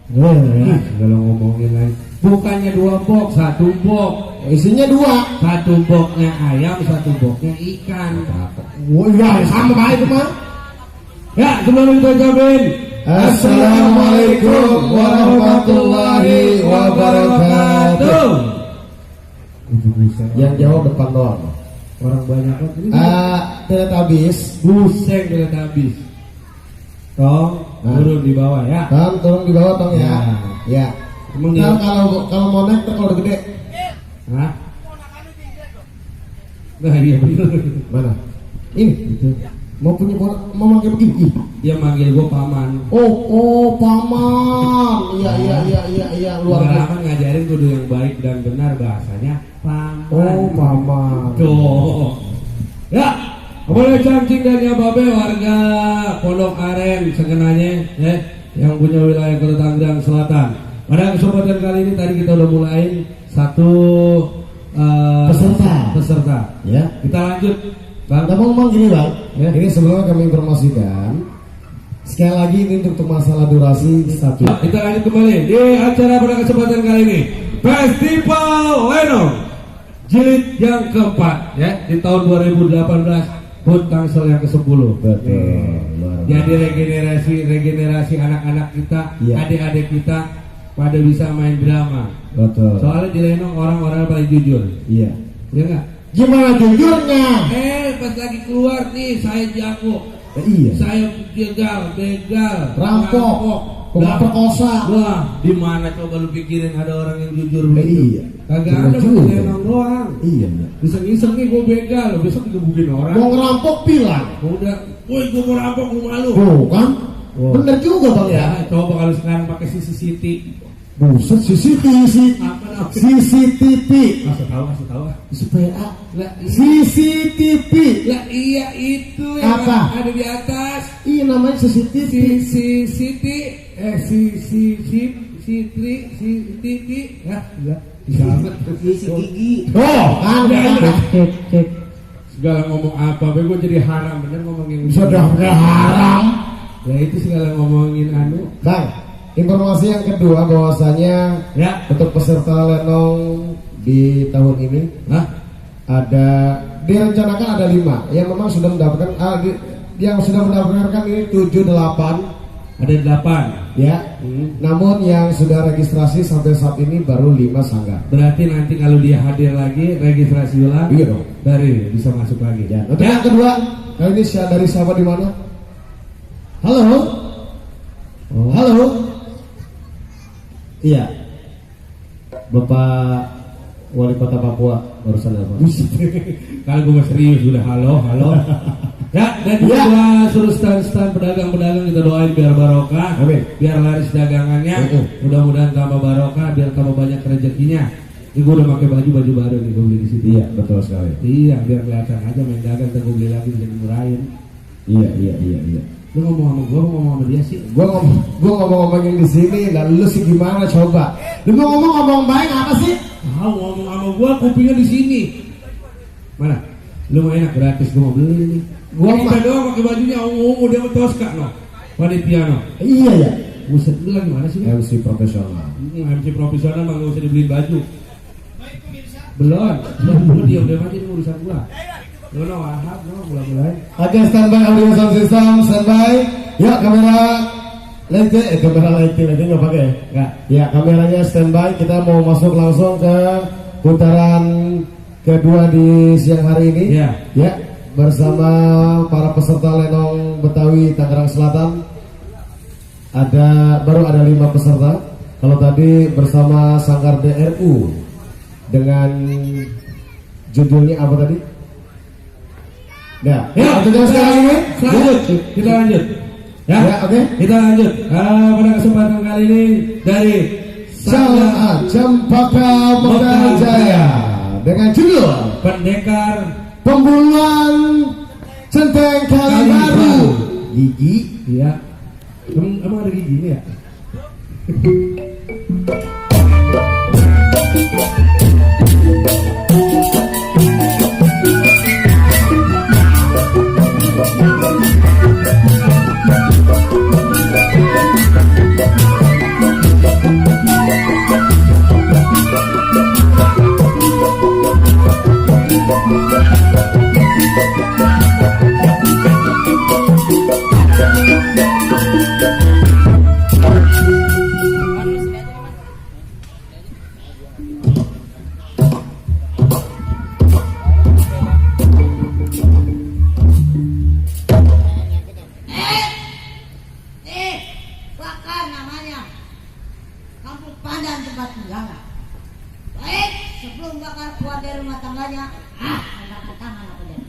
Kalau ngomongin lagi, bukannya 2 box, 1 box. Isinya 2. 1 boxnya ayam, 1 boxnya ikan. Oh iya, sama baik mah. Ya, sebelum kita ucapin Assalamualaikum warahmatullahi wabarakatuh. Yang jawab depan doang. Orang banyak kan ini. Teletubbies. Buseng Teletubbies. Tong, turun di bawah ya. Turun di bawah tong ya. Ya. Emang dia Kalau mau naik kalau udah gede. Hah? Nah, iya bener. Mana? Ini. Itu. Mau manggil begini. Dia manggil gua paman. Oh, paman. Iya, luar biasa. Kan ngajarin kudu yang baik dan benar, bahasanya paman. Oh, paman. Tuh. Ya, boleh cancing dan ya babe warga Pondok Aren sekenanya ya, yang punya wilayah Kota Tangerang Selatan. Pada kesempatan kali ini tadi kita udah mulai satu peserta. Ya. Kita lanjut. Bang, Kita mau ngomong gini bang, ya. Ini sebelumnya kami informasikan sekali lagi ini untuk masalah durasi 1. Kita lanjut kembali di acara pada kesempatan kali ini, Festival Lenong jilid yang keempat ya, di tahun 2018 HUT Tangsel yang ke-10. Betul. Jadi regenerasi anak-anak kita, Iya. adik-adik kita pada bisa main drama. Betul. Soalnya di Lenong orang-orang paling jujur. Iya. Ya enggak? Gimana jujurnya? Pas lagi keluar nih saya jago. Iya. Saya begal, Rampok, perkosa. Wah, di mana coba lu pikirin ada orang yang jujur begitu? Iya. Kagak Bener ada, juga. Lenong doang. Iya. Iseng-iseng nih gue begal, besok digebukin orang. Mau ngerampok bilang. Udah, woi gue mau rampok rumah lu. Kan? Oh. Bener juga bang ya. Ya, coba kalau sekarang pakai CCTV. Buset CCTV. Apa namanya? CCTV. Kasih tahu. SPA. Lah, CCTV. lah iya itu yang Apa? ada di atas. Iya namanya CCTV. CCTV ya, bisa amat. Gigi. Oh, kan. Cek. Segala ngomong apa, gue jadi haram bener ngomongin. Sudah haram. Ya itu segala ngomongin anu. Bang, informasi yang kedua bahwasanya Ya. untuk peserta Lenong di tahun ini direncanakan ada 5 yang memang sudah mendapatkan yang sudah mendapatkan ini 7-8 Ada 8 ya. Namun yang sudah registrasi sampai saat ini baru 5 sanggar. Berarti nanti kalau dia hadir lagi registrasi ulang. Iya dong. Dari bisa masuk lagi. Ya. Untuk yang kedua, kali ini dari siapa di mana? Halo. Halo. Iya. Bapak Wali Kota Papua barusan apa? Kalau gue serius udah halo. Ya, dan juga suruh stand pedagang-pedagang kita doain biar barokah, Amin. biar laris dagangannya, mudah-mudahan tambah barokah, biar tambah banyak rezekinya. Ini gue udah pakai baju baru nih gue beli di situ. Iya, betul sekali. Iya, biar kelihatan aja main dagang, gue beli lagi bisa dimurahin. Iya. Lu ngomong sama gue, ngomong sama dia sih. Gua ngomong-ngomongin di sini, dan lu sih gimana coba? Lu mau ngomong baik apa sih? Ngomong sama gue, kupingnya di sini. Mana? Lu mau enak gratis, gue mau beli nih. Gua kita doang pakai bajunya ungu dia mau Tosca no. Panitia no. Iya ya. Buset, lu lagi mana sih? MC profesional. MC profesional mah nggak usah dibeliin baju. Belum. Lu diam aja ini urusan gua. No, Wahab, mulai. Oke, standby audio sound system, standby. Ya, kamera lighting nggak pakai. Enggak. Ya, kameranya standby. Kita mau masuk langsung ke putaran kedua di siang hari ini. Iya. Ya, bersama para peserta Lenong Betawi Tangerang Selatan. Baru ada 5 peserta. Kalau tadi bersama Sanggar DRU dengan judulnya apa tadi? Ya, untuk sekarang ini Kita lanjut. Ya, oke. Kita lanjut. Pada kesempatan kali ini dari Sanggar Cempaka Megah Jaya dengan judul Pendekar Pembunuhan Centeng Kali Baru. Gigi. Iya. Emang ada gigi ini ya? dan tempat tinggalnya. Baik, sebelum bakar keluar dari rumah tangganya, angkat tangan aku deh.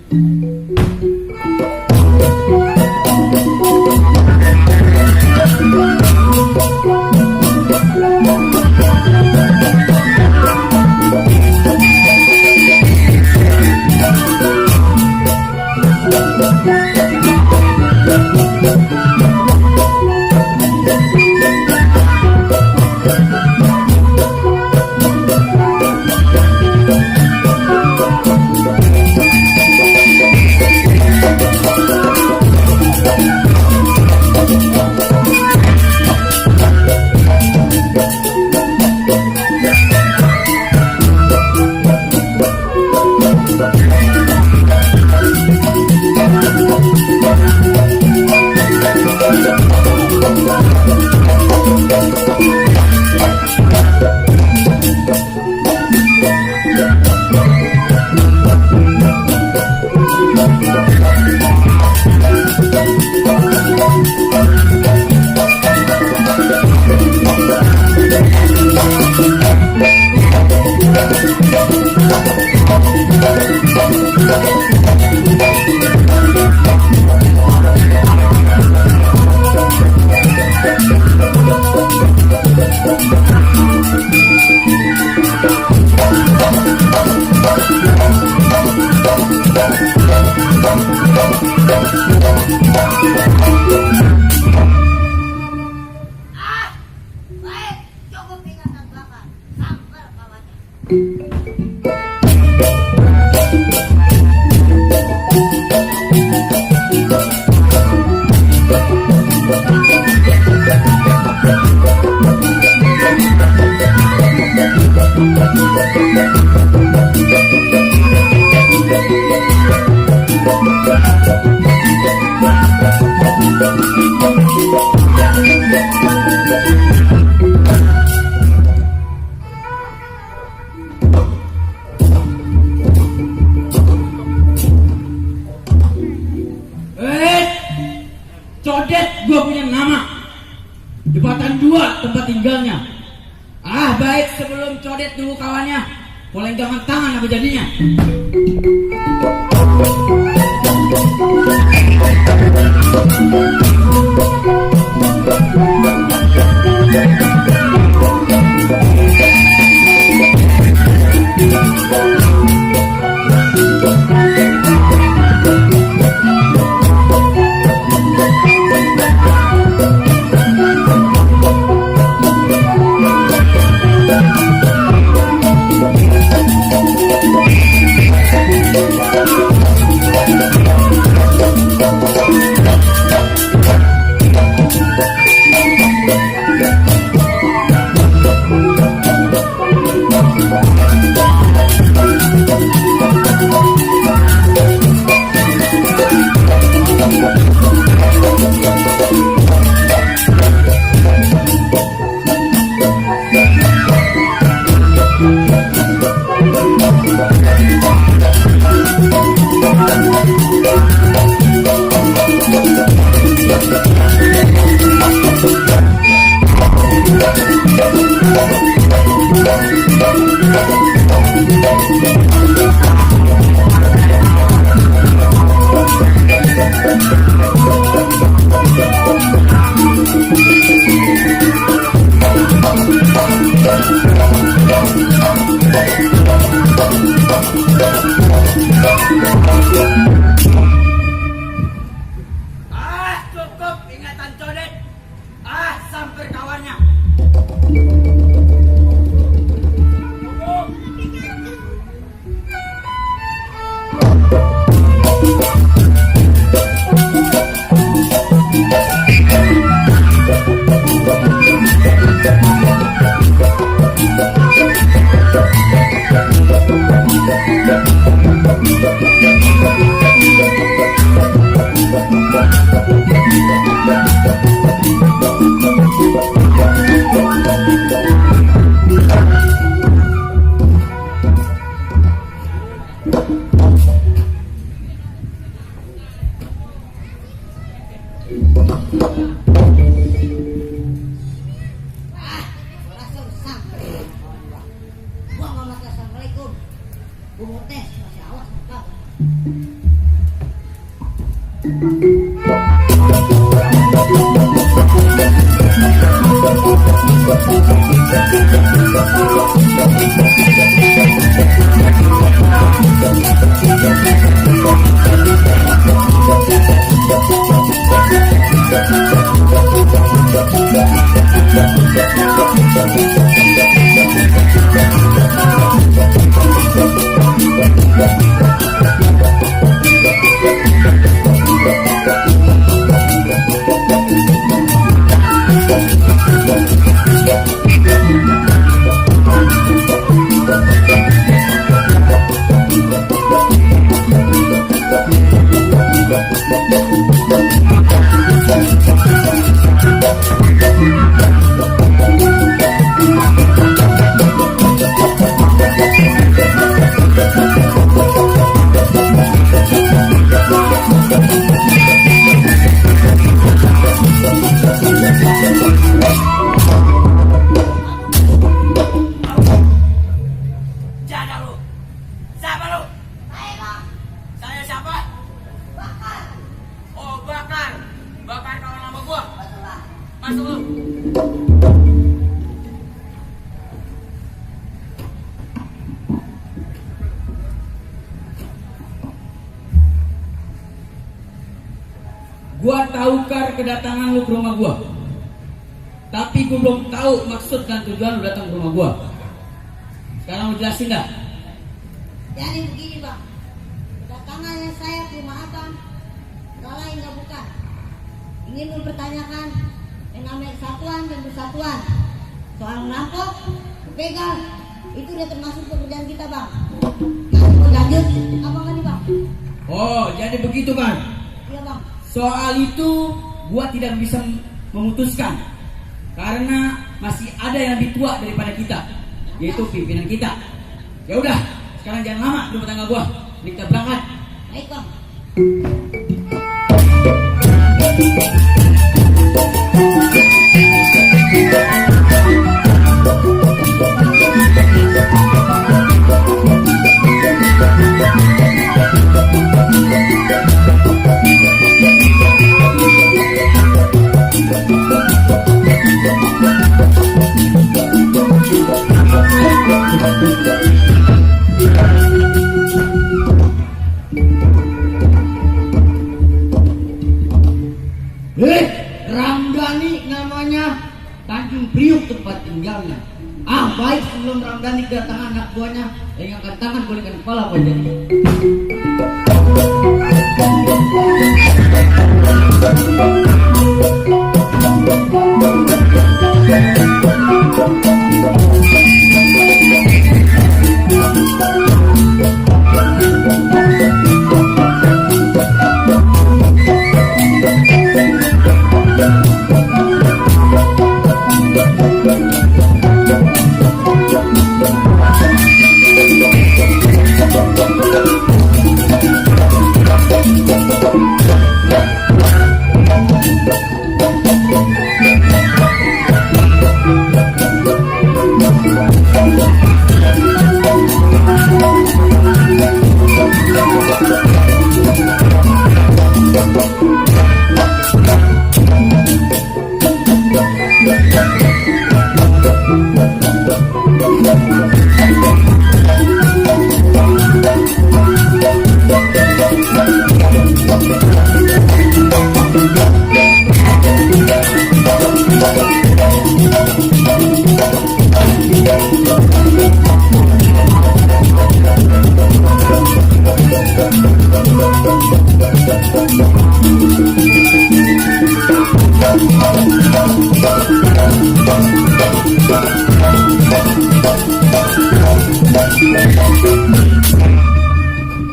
Baik, cukup ingatan bakar. Sampai kawannya. Codet gua punya nama. Jembatan 2 tempat tinggalnya. Baik, sebelum Codet dulu kawannya. Polengangan tangan apa jadinya? Cukup ingatan Codet. Sampai kawannya. Gua tes masih awas Bang. Jaga lu. Siapa lu? Saya Bang. Saya siapa? Bakar. Oh, Bakar. Bakar kawan lama gua. Betul Bang. Masuk lu. Gua tahu Kar kedatangan lu ke rumah gua. Tapi gua belum tahu maksud dan tujuan lu datang ke rumah gua. Sekarang lu jelasin dah. Jadi begini Bang, kedatangannya saya ke rumah Abang nggak lain nggak bukan ingin mempertanyakan yang namanya kesatuan dan persatuan. Soal merampok, begal, itu udah termasuk pekerjaan kita Bang. Nah, mau lanjut apa kan nih Bang? Oh, jadi begitu kan? Iya Bang. Soal itu gua tidak bisa memutuskan karena masih ada yang lebih tua daripada kita, yaitu pimpinan kita. Ya udah, sekarang jangan lama di rumah tangga gua. Ini kita berangkat. Baik Bang. Ramdhani namanya, Tanjung Priuk tempat tinggalnya. Ah, baik, sebelum Ramdhani kedatangan anak buahnya yang angkat tangan golikan kepala wajahnya.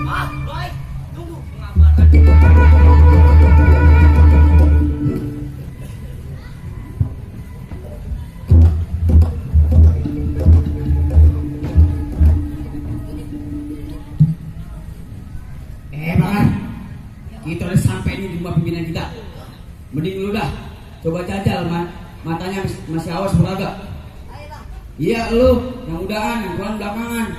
Ah, baik, tunggu pengabaran. Bakar, kita udah sampai nih di rumah pimpinan kita. Mending lu dah coba jajal, matanya masih awas beragak. Ayo Bang. Iya lu, yang udahan, yang pulang belakangan.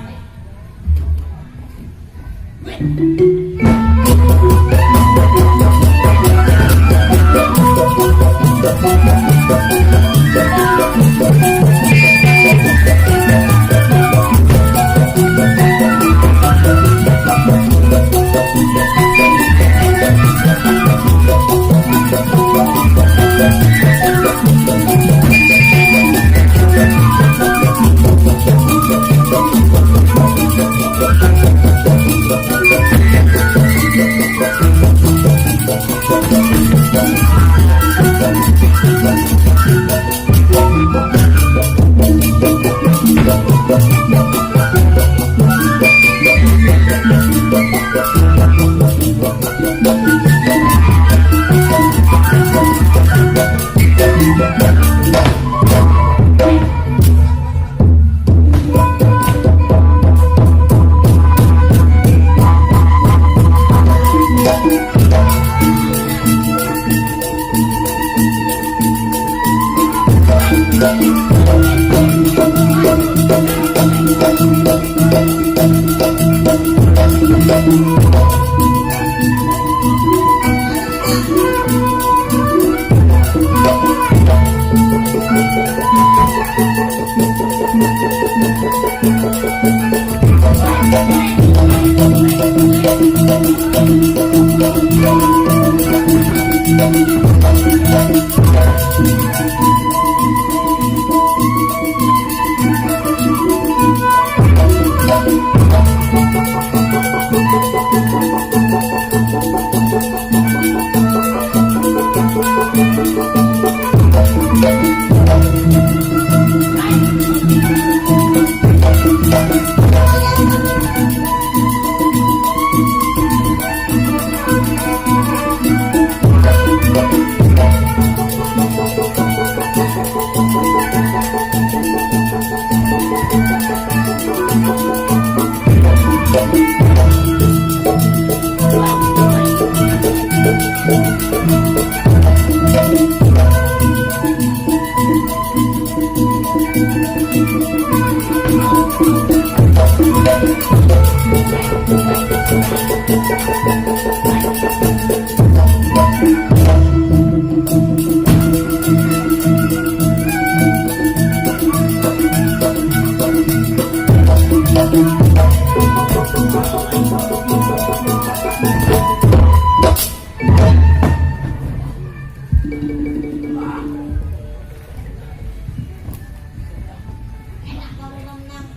Enak kalau menang.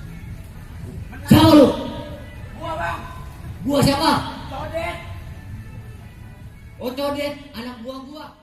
Siapa lu? Gua bang, Gua siapa? Codet. Oh Codet, anak buah gua.